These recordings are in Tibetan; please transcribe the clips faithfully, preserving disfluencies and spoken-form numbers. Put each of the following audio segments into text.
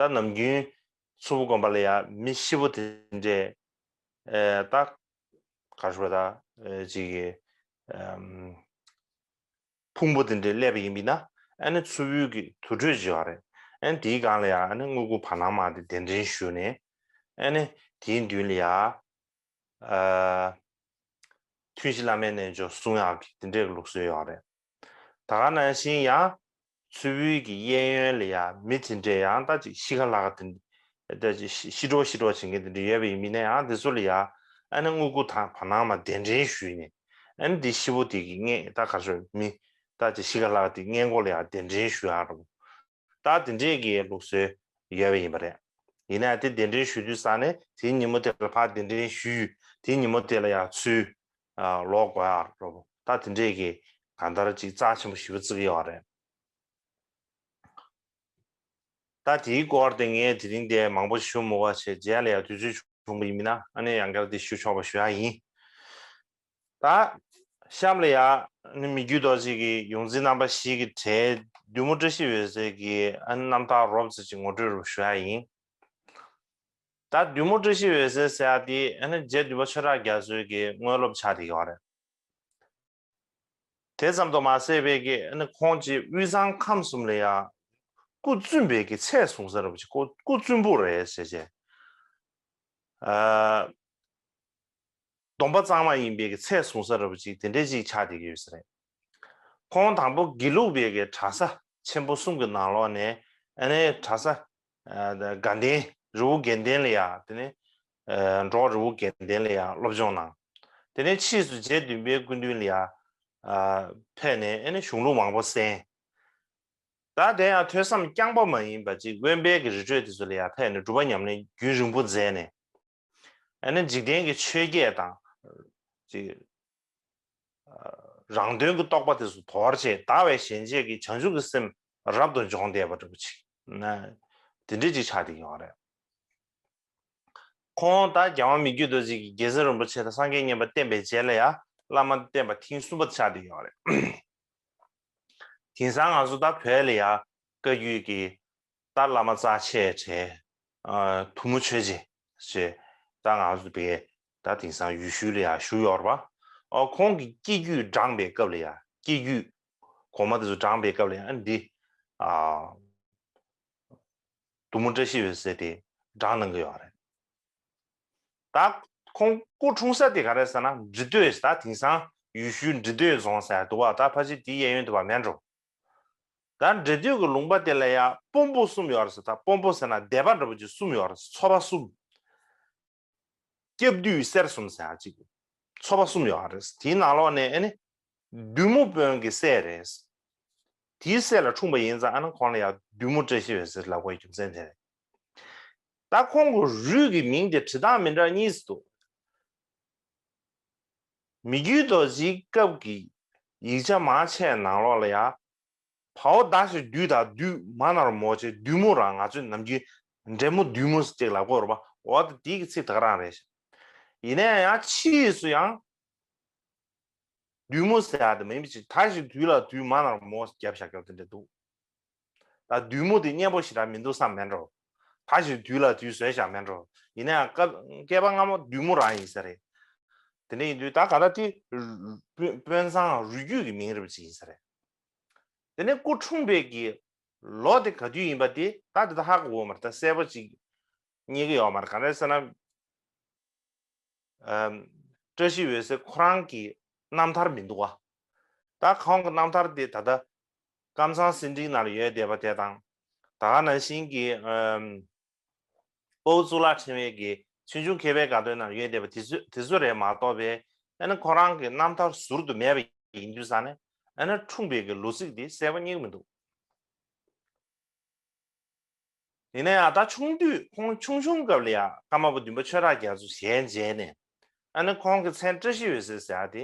ད་ནམ་རྒྱུན་མཚུར་ཕུ་དགོན་པ་ལ་ཡ་མི་ཤི་བོ་དེ་འདྲས་ཨེ་ད་ག་རེ་ཞུ་བ་ད་ཨེ་ཅིག་གི་ཨམ། ཕུང་པོ་དེ་འདྲའི་སླེབས་པ་ཡིན་པས་ན་ཨ་ནི་མཚུར་ཕུའི་གི་དུར་ཁྲོད་ཅིག་ཡོད་རེད། ཨ་ནི་དེའི་སྒང་ལ་ཡང་ཨ་ནི་དངུལ་སྐུ་བར་སྣང་མ་དེ་གདན་འདྲེན་ཞུས་ནས་ཨ་ནི་དེའི་མདུན་ལ་ཡང་ཨ་ཐུན་བཞི་བླ་མའི་རྣལ་འབྱོར་གསུང་ཡག་གི་དེ་འདྲའི་གི་ལུགས་སྲོལ་ཡོད་རེད། ད་ག་ནང་བཞིན་ཡང་མཚུར་ཕུའི་གི་གཡས་གཡོན་ལ་ཡང་མི་དེ་འདྲས་ཡང་ད་ཅིག་ཤི་ཁ་ལྷག་ག་དེ་ད་ཅིག་ཤི་ཤི་གྲོགས་ཤི་གྲོགས་བྱེད་མཁན་དེ་འདྲ་ཡོད་པ་ཡིན་མིན་ན་ཡང་དེ་ཚོ་ལ་ཡང་ཨ་ནི་དངུལ་སྐུ་དང་བར་སྣང་མ་གདན་འདྲེན་ཞུས་ནས་ཨ་ནི་དེ་ཤི་བོ་དེ་གི་སྔས་ད་ག་ཚོད་མི་ད་ཅིག་ཤི་ཁ་ལྷག་ག་དེ་སྔས་མགོ་ལ་ཡང་གདན་འདྲེན་ཞུ་ཡག་རུ་ད་དེ་འདྲས་ཀྱི་ལུགས་སྲོལ་ཡོད་པ་ཡིན་པ་རེད། ཡིན་ན་དེ་གདན་འདྲེན་ཞུ་དུས་ཙང་ནས་དེའི་ཉིན་མོ་དེ་ལ་ཕར་གདན་འདྲེན་ཞུས། དེའི་ཉིན་མོ་དེ་ལ་ཡང་ཚུར་ལོག་དགོས་ཡག་རོ་ད་དེ་འདྲས་ཀྱི་གང་ལྟར་ཅིག་རྩ་ཆེན་པོ་ཞེ་པོ་བརྩི་གི་ཡོད་རེད། ད་དེའི་སྐོར་དེ་ངས་དེ་རིང་དེ་མང་པོ་ཞུ་མི་དགོས་བྱས་རྗེས་ལ་ཡང་དུས་ཚོད་བྱུང་བ་ཡིན་མིན་ན་ཨ་ནི་ཡང་བསྐྱར་དེ་ཞུ་ཆོག་པ་ཞུ་ཡག་ཡིན། ད་གཤམ་ལ་ཡང་ནི་མི་བརྒྱུད་རྡོ་རྗེ་གི་ཡོངས་འཛིན་རྣམ་པ་བཞི་གི་གྲས་བདུད་མོ་བཀྲ་ཤིས་འོད་ཟེར་གྱི་ཨ་ནི་རྣམ་ཐར་རོབ་ཙམ་ཅིག་ངོ་སྤྲོད་རུ་ཞུ་ཡག་ཡིན། ད་བདུད་མོ་བཀྲ་ཤིས་འོད་ཟེར་ཟེར་ཡག་དེ་ཨ་ནི་རྗེ་བདུད་པ་ཆོས་གྲགས་རྒྱ་མཚོའི་གི་དངོས་སློབ་ཆགས་བསྡད་ཡོད་རེད། དེ་ཙམ་དུ་མ་ཟད་པའི་གི་ཨ་ནི་ཁོང་གི་དབུས་གཙང་ཁམས་གསུམ་ལ་ཡང་སྐུ་བཙུན་པའི་གི་ཚད་བཟུང་ས་རེད་པ་ཅིག་སྐུ་སྐུ་བཙུན་པོ་རེད་ཟེར་བྱས། ཨ་སྡོམ་པ་གཙང་མ་ཡིན་པའི་གི་ཚད་བཟུང་ས་རེད་པ་ཅིག་དེ་འདྲའི་ཅིག་ཆགས་བསྡད་ཀྱི་ཡོད་ས་རེད། ཁོང་དང་པོ་དགེ་ལུགས་པའི་གི་གྲྭ་ས་ཆེན་པོ་གསུམ་གི་ནང་ལོགས་ནས་ཨ་ནི་གྲྭ་ས་དགའ་ལྡན་རི་བོ་དགེ་ལྡན་ལ་ཡང་དེ་ནས་འབྲོག་རི་བོ་དགེ་ལྡན་ལ་ཡང་སློབ་སྦྱོང་གནང་། དེ་ནས་ཕྱིས་སུ་རྗེ་བདུན་པའི་སྐུ་མདུན་ལ་ཡང་ཕེབས་ནས་ཨ་ནི་གཞུང་ལུགས་མང་པོ་གསན། ད་དེ་ཡང་ཐོས་བསམ་རྐྱང་པ་མ་ཡིན་པ་ཅིག་དབེན་པའི་གི་རི་ཁྲོད་དེ་ཚོ་ལ་ཡང་ཕེབས་ནས་སྒྲུབ་པ་ཉམས་ལེན་རྒྱུན་རིང་པོ་མཛད་ནས། ཨ་ནི་འཇིག་རྟེན་གྱི་ཆོས་བརྒྱད་དང་། ཅིག་རང་དོན་གྱི་རྟོག་པ་དེ་ཚོ་དོར་བྱས་དག་པའི་ཞེན་ཆགས་ཀྱི་བྱང་ཆུབ་ཀྱི་སེམས་རབ་ཏུ་འབྱོངས་བསྡད་པ་འདྲ་པོ་ཅིག་ན། དེ་འདྲ་ཅིག་ཆགས་བསྡད་ཡོད་རེད། ཁོང་ད་རྒྱལ་དབང་མི་བསྐྱོད་རྡོ་རྗེ་གིས་རྒྱལ་སྲས་རིན་པོ་ཆེ་དང་སངས་རྒྱས་མཉན་པ་བསྟེན་པའི་རྗེས་ལ་ཡང་བླ་མ་བསྟེན་པ་ཐེངས་གསུམ་པ་ཆགས་བསྡད་ཡོད་རེད། དེང་སང་ང་ཚོ་ད་བོད་ལ་ཡ་བཀའ་བརྒྱུད་ཀྱི་ད་བླ་མ་རྩ་ཆེ་གྲས་ཨ་ཐུ་མུ་ཆོས་རྗེ་ཞེས་ད་ང་ཚོ་བས་ད་དེང་སང་ཡུལ་ཤུལ་ལ་ཡ་བཞུགས་ཡོད་རེད་པ། ཨོ་ཁོང་གི་སྐྱེ་རྒྱུད་བགྲངས་པའི་སྐབས་ལ་ཡ་སྐྱེ་རྒྱུད་གོང་མ་དེ་ཚོ་བགྲངས་པའི་སྐབས་ལ་ཡ་འདི་ཨ་བདུད་མོ་བཀྲ་ཤིས་འོད་ཟེར་དེ་བགྲངས་གནང་གི་ཡོད་རེད། ད་ཁོང་སྐུ་འཁྲུངས་ས་དེ་ག་རེ་ཟེར་ན་འབྲི་སྟོད་ད་དེང་སང་ཡུལ་ཤུལ་འབྲི་སྟོད་རྫོང་ཟེར་འདུག་བ། ད་ཕལ་ཆེར་དེའི་གཡས་གཡོན་དུ་བ་མེད་འགྲོ། ད་འབྲི་སྟོད་ཀྱི་ལུང་པ་དེ་ལ་ཡ་སྤོམ་པོ་གསུམ་ཡོད་རེད་ཟེར། ད་སྤོམ་པོ་ཟེར་ན་སྡེ་པ་འདྲ་པོ་ཅིག་གསུམ་ཡོད་རེད་ཟེར། ཚོ་པ་གསུམ། སྐྱབས་བདུད་སེར་གསུམ་ཟེར་ཡ་ཅིག་ཚོ་པ་གསུམ་ཡོད་རེད། དེའི་ནང་ལོགས་ནས་ཨ་ནི་བདུད་མོ་དཔོན་གྱི་སྲས་རེད། དེའི་སྲས་ལ་འཁྲུངས་པ་ཡིན་ཙང་ཨ་ནི་ཁོང་ལ་ཡང་བདུད་མོ་བཀྲ་ཤིས་འོད་ཟེར་ལབ་དགོས་རྒྱུ་མཚན་དེ་རེད། ད་ཁོང་གི་རུས་ཀྱི་མིང་དེ་བྲི་སྟངས་མི་འདྲ་གཉིས་སུ་འདུག་མི་བསྐྱོད་རྡོ་རྗེའི་སྐབས་ཀྱི་ཡིག་ཆ་མང་ཆེ་ནང་ལོགས་ལ་ཡང་། བའོ་ད་ཞེས་བདུད་དང་བདུད་མ་ནར་མོ་ཆེ་བདུད་མོ་རང་ང་ཚོས་ནམ་རྒྱུན་འདྲེ་མོ་བདུད་མོ་ཅིག་ལབ་ཀྱི་ཡོད་རེད་པ། འོ་ད་དེའི་གི་ཚིག་ད་ག་རང་རེད་ཤག་ཡིན་ན་ཡང་ཕྱིས་སུ་ཡང་བདུད་མོ་ཟེར་ཡ་དེ་མ་ཡིན་པ་ཅིག་ད་ཞེས་བདུད་ལ་བདུད་མ་ནར་མོ་རྒྱབ་བཞག་རྒྱབ་དེ་འདྲ་འདུག་ད་བདུད་མོ་དེ་སྙན་པོ་ཞེ་དྲག་མི་འདུག་བསམ་མེད་འགྲོ། ད་ཞེས་བདུད་ལ་བདུད་བཟོས་བཞག་མེད་འགྲོ། ཡིན་ན་ཡང་སྐབས་བསྐལ་པ་སྔ་མོ་བདུད་མོ་རང་ཡིན་ས་རེད། དེ་འདྲ་ཡིན་དུས་ད་ག་ད་དེ་དཔོན་དཔོན་ཚང་རུས་རྒྱུད་ཀྱི་མིང་རེད་པ་ཅིག་ཡིན་ས་རེད། དེ་ནས་སྐུ་འཁྲུངས་པའི་གི་ལོ་དེ་ག་དུས་ཡིན་པ་དེ་ད་དེ་ད་ཧ་གོ་གི་ཡོད་མ་རེད། ད་གསལ་པོ་ཅིག་རྙེད་ཀྱི་ཡོད་མ་རེད། ག་རེ་ཟེར་ན། ཨམ། བཀྲ་ཤིས་འོད་ཟེར་ཁོ་རང་གི་རྣམ་ཐར་མི་འདུག་བ། ད་ཁོང་གི་རྣམ་ཐར་དེ་ད་ལྟ་ཀམ་ཚང་སེང་འབྲིང་ནང་ལ་ཡོད་བསྡད་པ་དེ་དང་། ད་ག་ནང་བཞིན་གྱི་ཨམ། དཔའ་བོ་གཙུག་ལག་ཕྲེང་བའི་གི་ཆོས་འབྱུང་མཁས་པའི་དགའ་སྟོན་ནང་ཡོད་བསྡད་པ་དེ་ཚོ་དེ་ཚོ་རེད་མ་གཏོགས་པའི་ཨ་ནི་ཁོ་རང་གི་རྣམ་ཐར་ཟུར་དུ་མེད་པ་ཡིན་དུས་ཙང་ནས་ཨ་ནི་འཁྲུངས་པའི་གི་ལོ་ཚིགས་དེ་གསལ་པོ་རྙེད་ཀྱི་མི་འདུག་ཡིན་ན་ཡང་ད་ཆུང་དུས་ཁོང་ཆུང་ཆུང་སྐབས་ལ་ཡང་ཀརྨ་པ་བདུན་པ་ཆོས་གྲགས་རྒྱ་མཚོ་ཞལ་མཇལ་ནས་ཨ་ནི་ཁོང་གི་མཚན་བཀྲ་ཤིས་འོད་ཟེར་ཟེར་ཡ་དེ་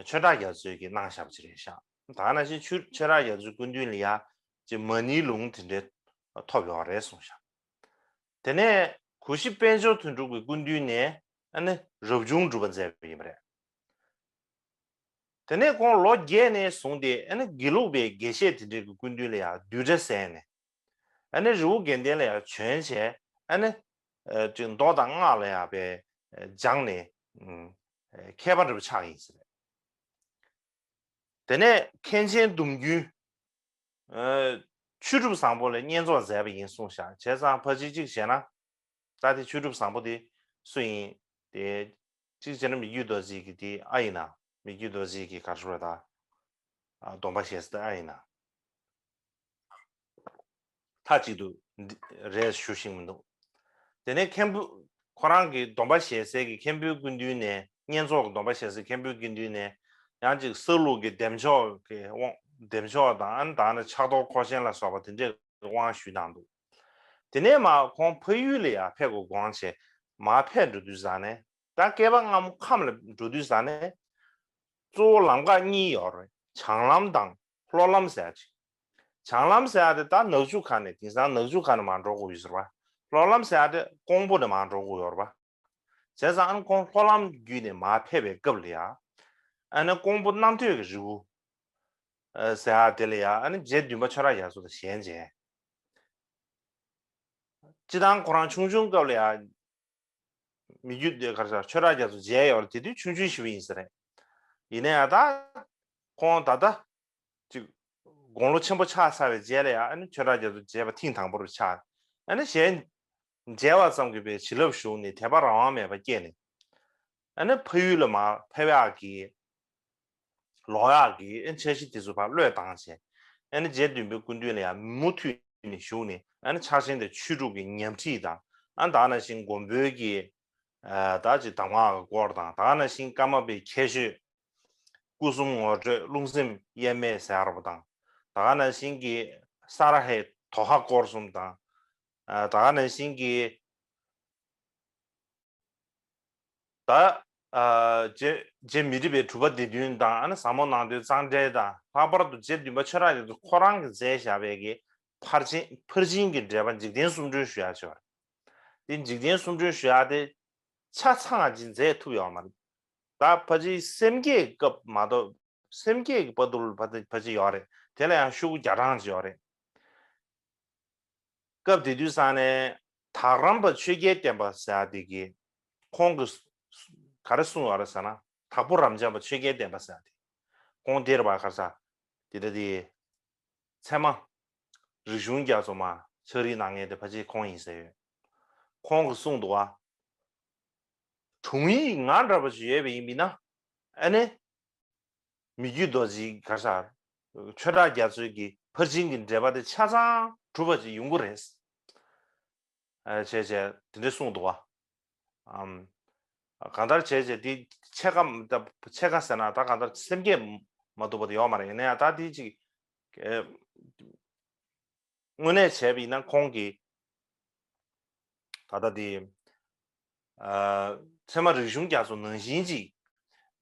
ཆོས་གྲགས་རྒྱ་མཚོས་ཀྱིས་གནང་བཞག་པ་ཅིག་རེད་ཤག་ད་ག་ནང་བཞིན་ཆོས་ཆོས་གྲགས་རྒྱ་མཚོའི་སྐུ་མདུན་ལ་ཡང་ཅིག་མ་ཎིའི་ལུང་དེ་འདྲའི་ཐོབ་ཡོད་རེད་གསུངས་ཤག་དེ་ནས་གུ་ཤྲི་དཔལ་འབྱོར་དོན་གྲུབ་ཀྱི་སྐུ་མདུན་ནས་ཨ་ནི་རབ་བྱུང་སྒྲུབ་པ་མཛད་པ་ཡིན་པ་རེད། དེ་ནས་ཁོང་ལོ་བརྒྱད་ནས་བཟུང་སྟེ་ཨ་ནི་དགེ་ལུགས་པའི་དགེ་བཤེས་དེ་འདྲའི་གི་སྐུ་མདུན་ལ་ཡང་བསྡུས་གྲྭ་གསན་ནས། ཨ་ནི་རི་བོ་དགེ་ལྡན་ལ་ཡང་བྱོན་བྱས་ཨ་ནི་ཅིག་མདོ་དང་སྔགས་ལ་ཡང་པའི་སྦྱངས་ནས་མཁས་པ་འདྲ་པོ་ཆགས་ཡིན་ཟེར། དེ་ནས་མཁན་ཆེན་གདུང་རྒྱུད། ཆོས་གྲུབ་བཟང་པོ་ལ་བསྙེན་རྫོགས་མཛད་པ་ཡིན་གསུངས་ཤག་བྱས་ཙང་ཕལ་ཆེར་གཅིག་བྱས་ན། ད་དེ་ཆོས་གྲུབ་བཟང་པོ་དེ་སུ་ཡིན། དེ་གཅིག་བྱས་ན་མི་བསྐྱོད་རྡོ་རྗེ་གི་དེ་ཨ་ཡིན་ན། མི་བསྐྱོད་རྡོ་རྗེ་གི་ག་རེ་ཟེར་དགོས་རེད་ད། སྡོམ་པ་བཞེས་ས་དེ་ཨ་ཡིན་ན། མཐའ་གཅིག་ཏུ་འདི་རེད་ཞུ་ཤེས་མི་འདུག་དེ་ནས་མཁན་པོ་ཁོ་རང་གི་སྡོམ་པ་བཞེས་སའི་གི་མཁན་པོའི་སྐུ་མདུན་ནས་བསྙེན་རྫོགས་ཀྱི་སྡོམ་པ་བཞེས་སའི་མཁན་པོའི་སྐུ་མདུན་ནས་ཡང་ཅིག་ས་ལུགས་ཀྱི་བདེ་མཆོག་གི་དབང་བདེ་མཆོག་དང་ཨ་ནི་ད་ནི་ཕྱག་རྡོར་འཁོར་ཆེན་ལ་སོགས་པ་དེ་འདྲའི་དབང་ཞུས་གནང་འདུག་དེ་ནས་མར་ཁོང་ཕ་ཡུལ་ལ་ཡར་ཕེབས་དགོས་དགོངས་བྱས་མར་ཕེབས་འགྲོ་དུས་ཙ་ནས། ད་བསྐལ་པ་སྔ་མོ་ཁམས་ལ་འགྲོ་དུས་ཙ་ནས། གཙོ་བོ་ལམ་ཁ་གཉིས་ཡོད་རེད། བྱང་ལམ་དང་ལྷོ་ལམ་ཟེར་ཡ་ཅིག་བྱང་ལམ་ཟེར་ཡ་དེ་ད་ནག་ཆུ་ཁ་ནས་དེང་སང་ནག་ཆུ་ཁ་ནས་མར་འགྲོ་དགོས་ཡོད་ཟེར་བ། ལྷོ་ལམ་ཟེར་ཡ་དེ་ཀོང་པོ་ནས་མར་འགྲོ་དགོས་ཡོད་རེད་བ། བྱས་ཙང་ཨ་ནི་ཁོང་ལྷོ་ལམ་བརྒྱུད་ནས་མར་ཕེབས་པའི་སྐབས་ལ་ཡ། ཨ་ནི་ཀོང་པོ་རྣམ་ཐོས་ཀྱི་རི་བོ། ཟེར་ཡ་དེ་ལ་ཡ་ཨ་ནི་རྗེ་བདུན་པ་ཆོས་གྲགས་རྒྱ་མཚོ་དང་ཞལ་མཇལ། སྤྱིར་བཏང་ཁོ་རང་ཆུང་ཆུང་སྐབས་ལ་ཡ། མི་རྒྱུད་དེ་ག་རེ་ཟེར་ཆོས་གྲགས་རྒྱ་མཚོ་མཇལ་ཡོད་རེད། དེ་དུས་ཆུང་ཆུང་ཞིག་ཡིན་ས་རེད། ཡིན་ན་ཡང་ད། ཁོང་ད་ལྟ། ཅིག་དགུང་ལོ་ཆེན་པོ་ཆགས་ཚར་བའི་རྗེས་ལ་ཡང་ཨ་ནི་ཆོས་གྲགས་རྒྱ་མཚོ་མཇལ་བ་ཐེངས་དང་པོ་རུ་ཆགས། ཨ་ནི་ཞལ་མཇལ་བ་ཙམ་གྱིས་པའི་བྱིན་རླབས་ཞུགས་ནས་དད་པ་རང་དབང་མེད་པ་སྐྱེས་ནས། ཨ་ནི་ཕ་ཡུལ་ལ་མར་ཕེབས་ཡག་གི་ལོག་ཡག་གི་ཨ་འཆར་གཞི་དེ་ཚོ་ཕར་བློས་བཏང་བྱས། ཨ་ནི་རྗེ་བདུན་པའི་སྐུ་མདུན་ལ་ཡང་མུ་མཐུད་ནས་བཞུགས་ནས་ཨ་ནི་ཕྱག་ཆེན་དང་ཆོས་དྲུག་གི་ཉམས་ཁྲིད་དང་ཨ་ནི་ད་ག་ནང་བཞིན་མགོན་པོའི་གི་ཨ་ད་ཅིག་གདམས་ངག་གི་སྐོར་དང་ད་ག་ནང་བཞིན་ཀརྨ་པའི་ཁྱད་ཆོས། སྐུ་གསུམ་ངོ་སྤྲོད་རླུང་སེམས་དབྱེར་མེད་ཟེར་བ་དང་། ད་ག་ནང་བཞིན་གྱི་ས་ར་ཧའི་དོ་ཧ་སྐོར་གསུམ་དང་། ཨ་ད་ག་ནང་བཞིན་གྱི་ད། ཨ་རྗེ་རྗེ་མི་འགྲིབ་པའི་གྲུབ་པ་སྡེ་བདུན་དང་ཨ་ནི་ཟབ་མོ་ནང་དོན་གཙང་སྦྲའི་དང་ལྷག་པར་དུ་རྗེ་བདུན་པ་ཆོས་གྲགས་རྒྱ་མཚོ་ཁོ་རང་གིས་མཛད་བཞག་པའི་གི་ཕར་ཕྱིན་ཕར་ཕྱིན་གྱི་འགྲེལ་པ་འཇིག་རྟེན་གསུམ་སྒྲོན་ཞུ་ཡག་ཆེ་བ་རེད། དེ་འཇིག་རྟེན་གསུམ་སྒྲོན་ཞུ་ཡག་དེ་ཆ་ཚང་ཅིག་མཛད་ཐུབ་ཡོད་མ་རེད། ད་ཕལ་ཆེར་སེམས་བསྐྱེད་སྐབས་མ་གཏོགས་སེམས་བསྐྱེད་ཀྱི་བར་དུ་ཕལ་ཕལ་ཆེར་ཡོད་རེད། དེ་ལ་ཡང་ཤོག་གུ་བརྒྱ་གྲངས་ཅིག་ཡོད་རེད། སྐབས་དེ་དུས་ཙང་ནས་དག་རམ་པ་ཆོས་རྒྱལ་བསྟན་པ་ཟེར་ཡག་དེ་གིས་ཁོང་གིས་ག་རེ་གསུངས་ཡོད་རེད་ཟེར་ན། དྭགས་པོ་རབ་འབྱམས་པ་ཆོས་རྒྱལ་བསྟན་པ་ཟེར་ཡག་དེ་ཁོང་དེར་བ་ག་རེ་ཟེར། དེ་ལྟ་དེ། ཚད་མ། རིག་གཞུང་རྒྱ་མཚོ་མ་ཕྱག་བྲིས་གནང་མཁན་དེ་ཕལ་ཆེར་ཁོང་ཡིན་ཟེར་ཡོད། ཁོང་གིས་གསུངས་འདུག་བ། དྲུང་ཡིག་ང་འདྲ་པོ་ཞིག་ཡོད་པ་ཡིན་པས་ན། ཨ་ནི། མི་བསྐྱོད་རྡོ་རྗེའི་ག་རེ་ཟེར། ཆོས་གྲགས་རྒྱ་མཚོའི་གི་ཕར་ཕྱིན་གྱི་འགྲེལ་པ་དེ་ཆ་ཚང་གྲུབ་པ་ཅིག་ཡོང་གི་རེད། ཨ་བྱས་བྱས་དེ་འདྲས་གསུངས་འདུག་བ། ཨམ། གང་ལྟར་བྱས་བྱས་དེ་ཕྱེད་ཀ་ད་ཕྱེད་ཀ་ཟེར་ན་ད་གང་ལྟར་སེམས་བསྐྱེད་མ་ཐུབ་པ་དེ་ཡོད་མ་རེད། ཡིན་ན་ཡང་ད་དེ་ཅིག་ཨེ། དངོས་གནས་བྱས་པ་ཡིན་ན་ཁོང་གིས་ད་ལྟ་དེ་ཨ་ཚད་མ་རིག་གཞུང་རྒྱ་མཚོ་ནང་བཞིན་ཅིག་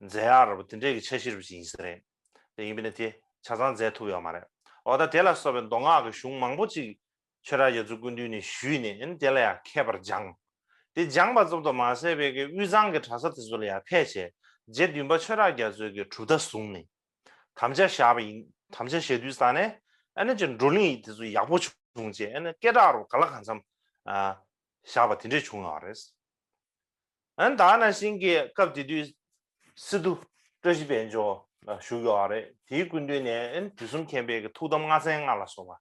མཛད་ཡག་རེད་པ། དེ་འདྲས་ཀྱི་འཆར་གཞི་རེད་པ་ཅིག་ཡིན་ས་རེད། དེ་ཡིན་པས་ན་དེ་ཆ་ཚང་མཛད་ཐུབ་ཡོད་མ་རེད། འོ་ད་དེ་ལ་སོགས་པའི་མདོ་སྔགས་ཀྱི་གཞུང་མང་པོ་ཅིག་ཆོས་གྲགས་རྒྱ་མཚོའི་སྐུ་མདུན་ནས་ཞུས་ནས་ཨ་ནི་དེ་ལ་ཡང་མཁས་པར་སྦྱངས། དེ་སྦྱངས་པ་ཙམ་དུ་མ་ཟད་པའི་གི་དབུས་གཙང་གི་གྲྭ་ས་དེ་ཚོ་ལ་ཡང་ཕེབས་བྱས་རྗེ་བདུན་པ་ཆོས་གྲགས་རྒྱ་མཚོའི་གི་གྲུབ་མཐའ་བཟུང་ནས། དམ་བཅའ་བཞག་པ་ཡིན། དམ་བཅའ་བཞག་དུས་ཙང་ནས་ཨ་ནི་ཅིག་བགྲོ་གླེང་དེ་ཚོ་ཡག་པོ་བྱུང་རྗེས་ཨ་ནི་སྐད་གྲགས་རུ་ག་ལ་གང་འཚམ་ཨ་བཞག་པ་དེ་འདྲས་བྱུང་ཡོད་རེད། ཨ་ནི་ད་ག་ནང་བཞིན་གྱི་སྐབས་དེ་དུས་སི་ཏུ་བཀྲ་ཤིས་དཔལ་འབྱོར་བཞུགས་ཡོད་རེད། དེའི་སྐུ་མདུན་ནས་ཨ་ནི་དུས་གསུམ་མཁྱེན་པའི་གི་ཐུགས་དམ་ལྔ་ཚན་ལྔ་ལ་སོགས་པ་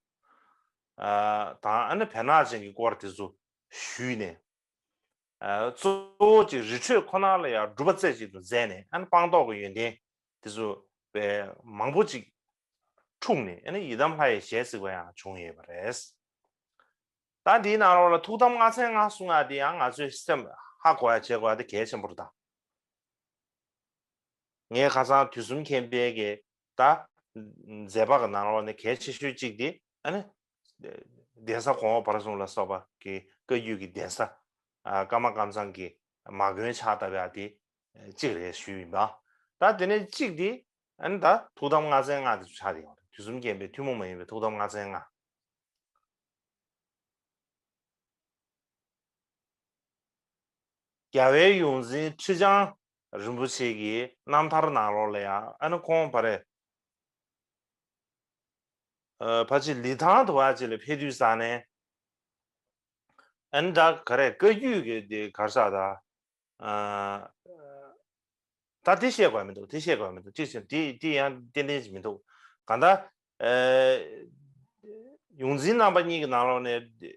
ཨ་དང་ཨ་ནི་བེར་ནག་ཅན་གྱི་སྐོར་དེ་ཚོ་ཞུས་ནས། ཨ་གཙོ་བོ་ཅིག་རི་ཁྲོད་ཁོ་ན་ལ་ཡང་སྒྲུབ་པ་རྩེ་གཅིག་ཏུ་མཛད་ནས་ཨ་ནི་སྤངས་རྟོགས་ཀྱི་ཡོན་ཏན་དེ་ཚོ་དཔེ་མང་པོ་ཅིག་འཁྲུངས་ནས་ཨ་ནི་ཡི་དམ་ལྷ་ཡི་ཞལ་གཟིགས་པ་ཡང་བྱུང་ཡོད་པ་རེད། ད་འདིའི་ནང་ལོགས་ལ་ཐུགས་དམ་ལྔ་ཚན་ལྔ་གསུང་ཡག་དེ་ཡང་ང་ཚོའི་སེམས་ཧ་གོ་ཡག་བྱེད་དགོས་ཡག་དེ་གལ་ཆེན་པོ་རེད་ད། ངས་ཁ་སང་དུས་གསུམ་མཁྱེན་པའི་གི་ད་མཛད་པ་གི་ནང་ལོགས་ནས་གལ་ཆེ་ཤོས་གཅིག་དེ་ཨ་ནི་གདན་ས་གོང་འོག་བར་གསུམ་ལ་སོགས་པ་གི་བཀའ་བརྒྱུད་ཀྱི་གདན་ས་ཨ་ཀརྨ་ཀཾ་ཚང་གི་མ་དགོན་ཕྱག་བཏབ་ཡག་དེ་གཅིག་རེད་ཞུས་ཡིན་པ། ད་དེ་ནས་གཅིག་དེ་ཨ་ནི་ད་ཐུགས་དམ་ལྔ་ཚན་ལྔ་དེ་ཚོ་ཆགས་ཡོད་རེད། དུས་གསུམ་མཁྱེན་པའི་ཐུན་མོང་མ་ཡིན་པའི་ཐུགས་དམ་ལྔ་ཚན་ལྔ། རྒྱལ་བའི་ཡོངས་འཛིན་ཁྲི་བྱང་རིན་པོ་ཆེ་གི་རྣམ་ཐར་ནང་ལོགས་ལ་ཡང་ཨ་ནི་ཁོང་བ་རེད། ཨ་ཕལ་ཆེར་ལི་ཐང་དུ་བ་ཅིག་ལ་ཕེབས་དུས་ཙང་ནས་ ཨ་ནི་ད་ག་རེ་བཀའ་བརྒྱུད་ཀྱི་དེ་ག་རེ་ཟེར་ད། ཨ། ད་དེ་བཤད་དགོས་མི་འདུག་དེ་བཤད་དགོས་མི་འདུག་གཅིག་བྱས་དེ་དེ་ཡང་ཏན་ཏན་ཅིག་མི་འདུག་གང་ལྟར། ཨ། ཡོངས་འཛིན་རྣམ་པ་གཉིས་ཀྱི་ནང་ལོགས་ནས།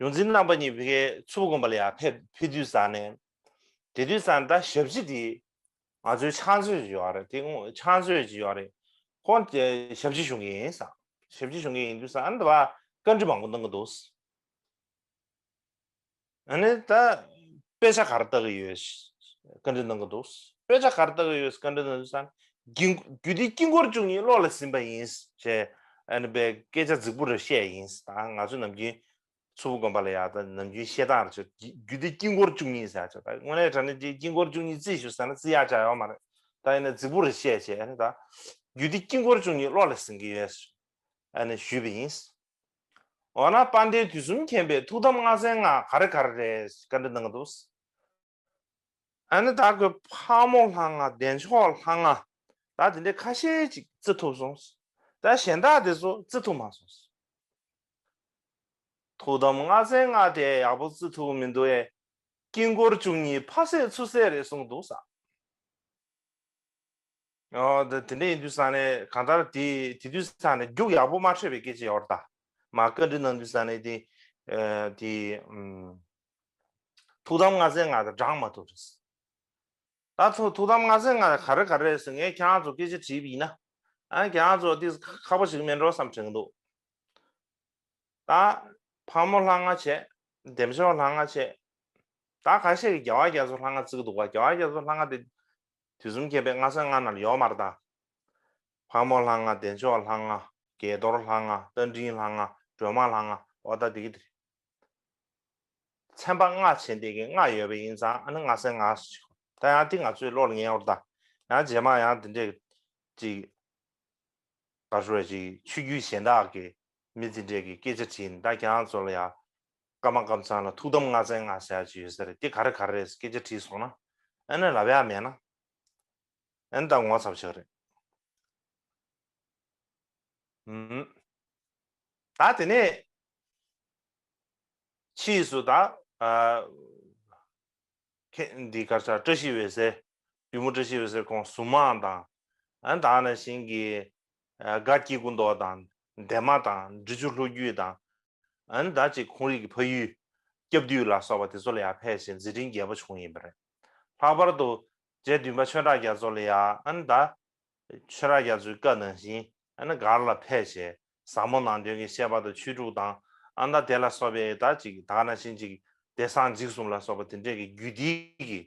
ཡོངས་འཛིན་རྣམ་པ་གཉིས་ཕ་གིའི་མཚུར་ཕུ་དགོན་པ་ལ་ཡར་ཕེབས་ཕེབས་དུས་ཙང་ནས། དེ་དུས་ཙང་ནས་ད་ཞབས་ཕྱི་དེ་ང་ཚོའི་ཕྱག་མཛོད་ཅིག་ཡོད་རེད། དེ་སྔོན་ཕྱག་མཛོད་ཅིག་ཡོད་རེད། ཁོང་དེ་ཞབས་ཕྱི་ཞུ་མཁན་ཡིན་ས། ཞབས་ཕྱི་ཞུ་མཁན་ཡིན་དུས་ཙང་ཨ་ནི་ད་བཀའ་འདྲི་མང་པོ་གནང་གི་འདུག་ཨ་ནི་ད་དཔེ་ཆ་ག་རེ་ལྟ་གི་ཡོད། བཀའ་འདྲི་གནང་གི་འདུག་དཔེ་ཆ་ག་རེ་ལྟ་གི་ཡོད། བཀའ་འདྲི་གནང་དུས་ཙང་། རྒྱུད་སྡེ་དཀྱིལ་འཁོར་བཅུ་གཉིས་བློ་ལ་ཟིན་པ་ཡིན་ཞེས་ཨ་ནི་པའི་སྐད་ཆ་རྫིག་པོ་རེ་བཤད་ཡིན། ད་ང་ཚོ་ནམ་རྒྱུན་མཚུར་ཕུ་དགོན་པ་ལ་ཡར་ད་ནམ་རྒྱུན་བཤད་སྟངས་རེ་ཆོ་རྒྱུད་སྡེ་དཀྱིལ་འཁོར་བཅུ་གཉིས་ཟེར་ཆོག་ད་དངོས་གནས་དྲང་གནས་ཀྱི་དཀྱིལ་འཁོར་བཅུ་གཉིས་རྩིས་ཞུ་ཟེར་ན་རྩིས་ཡག་ཆགས་ཡོད་མ་རེད། ད་ཡིན་ན་རྫིག་པོ་རེ་བཤད་བྱས་ཨ་ནི་ད་རྒྱུད་སྡེ་དཀྱིལ་འཁོར་བཅུ་གཉིས་བློ་ལ་ཟིན་གྱི་ཡོད་ཨ་ནི་ཞུས་པ་ཡིན། འོ་ན་དཔལ་ལྡན་དུས་གསུམ་མཁྱེན་པའི་ཐུགས་དམ་ལྔ་ཚན་ལྔ་ག་རེ་ག་རེ་རེད་བཀའ་འདྲི་གནང་གི་འདུག་ཨ་ནི་ད་ཁོས་ཕག་མོ་ལྷ་ལྔ་བདེ་མཆོག་ལྷ་ལྔ་ད་དེ་འདྲའི་ཁ་ཤས་ཅིག་བརྩི་ཐུབ་སོང་། ད་གཞན་དག་དེ་ཚོ་བརྩི་ཐུབ་མ་སོང་། ཐུགས་དམ་ལྔ་ཚན་ལྔ་དེ་ཡག་པོ་བརྩི་ཐུབ་མི་འདུག་ཨེ། དཀྱིལ་འཁོར་བཅུ་གཉིས་ཕ་བསད་ཚུར་བསད་རེད་གསུངས་འདུག་ས། ཨོ་ད་དེ་འདྲ་ཡིན་དུས་ཙང་ནས་གང་ལྟར་དེ་དེ་དུས་ཙང་ནས་རྒྱུགས་ཡག་པོ་མ་འཕྲོད་པའི་སྐད་ཆ་ཡོད་རེད་ད། མ་བཀའ་འདྲི་གནང་དུས་ཙང་ནས་དེ་ཨ་དེ་ཨམ། ཐུགས་དམ་ལྔ་ཚན་ལྔ་དང་བགྲང་མ་ཐུབ་རེད། ད་ཐུགས་ཐུགས་དམ་ལྔ་ཚན་ལྔ་ག་རེ་ག་རེ་རེད་ཟེར་ངས་ཁྱེད་རང་ཚོ་སྐད་ཆ་དྲིས་པ་ཡིན་ན། ཨ་ཁྱེད་རང་ཚོ་དེ་ཁག་པོ་ཞིག་མིན་འགྲོ་བསམ་དྲན་གྱི་འདུག་ད་ཕག་མོ་ལྷ་ལྔ་བྱས། བདེ་མཆོག་ལྷ་ལྔ་བྱས། ད་ཁ་ཤས་ཀྱིས་རྒྱལ་བ་རྒྱ་མཚོ་ལྷ་ལྔ་བརྩི་གི་འདུག་བ། རྒྱལ་བ་རྒྱ་མཚོ་ལྷ་ལྔ་དེ་དུས་གསུམ་མཁྱེན་པའི་ལྔ་ཚན་ལྔ་ནང་ལ་ཡོད་མ་རེད་ད། ཕག་མོ་ལྷ་ལྔ། བདེ་མཆོག་ལྷ་ལྔ། དགྱེས་རྡོར་ལྷ་ལྔ། རྟ་མགྲིན་ལྷ་ལྔ། སྒྲོལ་མ་ལྷ་ལྔ། འོ་ད་དེ་གི་དེ་རེད། ཚན་པ་ལྔ་བྱས་འདི་གི་ལྔ་ཡོད་པ་ཡིན་ཙང་ཨ་ནི་ལྔ་ཚན་ལྔ་ཟེར་གྱི། ད་ཡང་དེ་ང་ཚོའི་བློ་ལ་ངེས་པ་རེད་ད། ཡང་རྗེས་མ་ཡང་དེ་འདྲས་ཅིག་ག་རེ་ཞུ་དགོས་རེད། ཅིག་ཆོས་བརྒྱུད་གཞན་དག་གི་མི་དེ་འདྲས་ཀྱི་སྐད་ཆ་དྲིས་ནས་ད་ཁྱེད་རང་ཚོ་ལ་ཡང་ཀརྨ་ཀཾ་ཚང་ལ་ཐུགས་དམ་ལྔ་ཚན་ལྔ་ཟེར་ཡག་ཅིག་ཡོད་ས་རེད། དེ་ག་རེ་ག་རེ་རེད་སྐད་ཆ་དྲིས་སོང་ན་ཨ་ནི་ལབ་ཡག་མེད་ན་ཨ་ནི་ད་ངོ་ཚ་པོ་ཆགས་རེད། ཨུམ། ད་དེ་ནས་ཕྱིས་སུ་ད་ཨ། ཁྱེད་འདི་གར་ཆ་བཀྲ་ཤིས་འོད་ཟེར། པུས་མོ་བཀྲ་ཤིས་འོད་ཟེར་ཁོང་གཟུངས་མང་དང་། ཨ་ད་ནང་བཞིན་གྱི་ཨ་སྒ་སྐྱེ་དགུ་མདོ་དང་འདན་མ་དང་འབྲི་ཆུ་ལྷོ་རྒྱུད་དང་། ཨ་ནི་ད་ཅིག་ཁོང་རིགས་ཀྱི་ཕ་ཡུལ་སྐྱབས་འདུས་ལ་སོགས་པ་དེ་ཚོ་ལ་ཡང་ཕེབས་ཤིང་མཛད་འཕྲིན་རྒྱས་པོ་བྱུང་ཡིན་པ་རེད། ལྷག་པར་དུ་རྗེ་བདུན་པ་ཆོས་གྲགས་རྒྱ་མཚོ་ལ་ཡང་ཨ་ནི་ད། ཆོས་གྲགས་རྒྱ་མཚོའི་བཀའ་ནང་བཞིན་ཨ་ནི་སྒར་ལ་ཕེབས་བྱས་ཟབ་མོ་ནང་དོན་གྱི་བཤད་པ་དང་ཆོས་དྲུག་དང་ཨ་ནི་ད་དེ་ལ་སོགས་པའི་ད་ཅིག་ད་ག་ནང་བཞིན་ཅིག་བདེ་གསང་འཇིགས་གསུམ་ལ་སོགས་པ་དེ་འདྲས་ཀྱི་རྒྱུད་སྡེ་གི་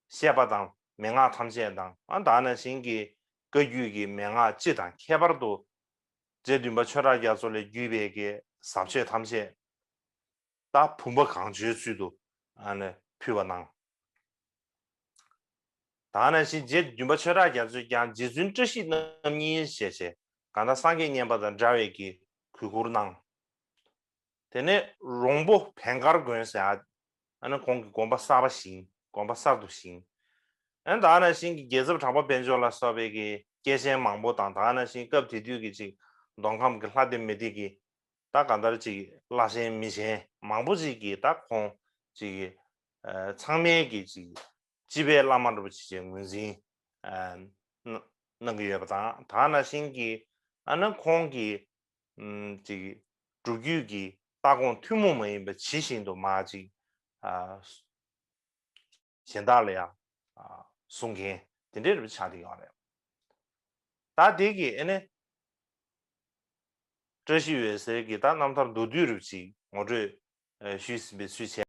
བཤད་པ་དང་མན་ངག་ཐམས་ཅད་དང་ཨ་ནི་ད་ག་ནང་བཞིན་གྱི་བཀའ་བརྒྱུད་ཀྱི་མན་ངག་སྤྱི་དང་ཁྱད་པར་དུ་རྗེ་བདུན་པ་ཆོས་གྲགས་རྒྱ་མཚོ་ལས་བརྒྱུད་པའི་གི་ཟབ་ཆོས་ཐམས་ཅད་ད་བུམ་པ་གང་བྱོའི་ཚུལ་དུ་ཨ་ནི་ཕུལ་བ་གནང་། ད་ནང་བཞིན་རྗེ་བདུན་པ་ཆོས་གྲགས་རྒྱ་མཚོས་ཀྱང་རྗེ་བཙུན་བཀྲ་ཤིས་རྣམ་གཉིས་ཞེས་བྱས་གང་ལྟར་སངས་རྒྱས་བསྙེན་པ་དང་འདྲ་བའི་གི་གུས་བཀུར་གནང་། དེ་ནས་རོང་པོ་བན་དཀར་དགོན་ཟེར་ཡ་ཨ་ནི་ཁོང་གི་དགོན་པ་གསར་པ་བཞེངས། དགོན་པ་གསར་དུ་བཞེངས། ཨ་ནི་ད་ནང་བཞིན་གྱི་རྒྱལ་ཚབ་གྲགས་པ་དཔལ་འབྱོར་ལ་སོགས་པའི་གི་སྐྱེས་ཆེན་མང་པོ་དང་ད་ནང་བཞིན་སྐབས་དེ་དུས་ཀྱི་ཅིག་མདོ་ཁམས་ཀྱི་ལྷ་སྡེ་མི་སྡེ་གི་ད་གང་ལྟར་ཅིག་བླ་ཆེན་མི་ཆེན་མང་པོ་ཅིག་གིས་ད་ཁོང་ཅིག་ཨ་ཚང་མས་ཀྱི་ཅིག་སྤྱི་པའི་བླ་མ་རིན་པོ་ཆེ་ཅིག་ངོས་འཛིན་ཨ་གནང་གནང་གི་ཡོད་པ་དང་ད་ནང་བཞིན་གྱི་ཨ་ནི་ཁོང་གིས་ཨམ་ཅིག་སྒྲུབ་བརྒྱུད་ཀྱི་ལྟ་དགོངས་ཐུན་མོང་མ་ཡིན་པ་ཇི་བཞིན་དུ་མ་ཅིག་ཨ་གཞན་དག་ལ་ཡང་གསུང་མཁན་དེ་འདྲའི་རིགས་ཆགས་བསྡད་ཡོད་རེད། ད་དེ་གི་ཨ་ནི་བཀྲ་ཤིས་འོད་ཟེར་གྱི་ད་རྣམ་ཐར་མདོར་བསྡུས་རིགས་ཅིག་ངོ་སྤྲོད་ཞུས་ཟིན་པའི་ཚུལ་བྱས།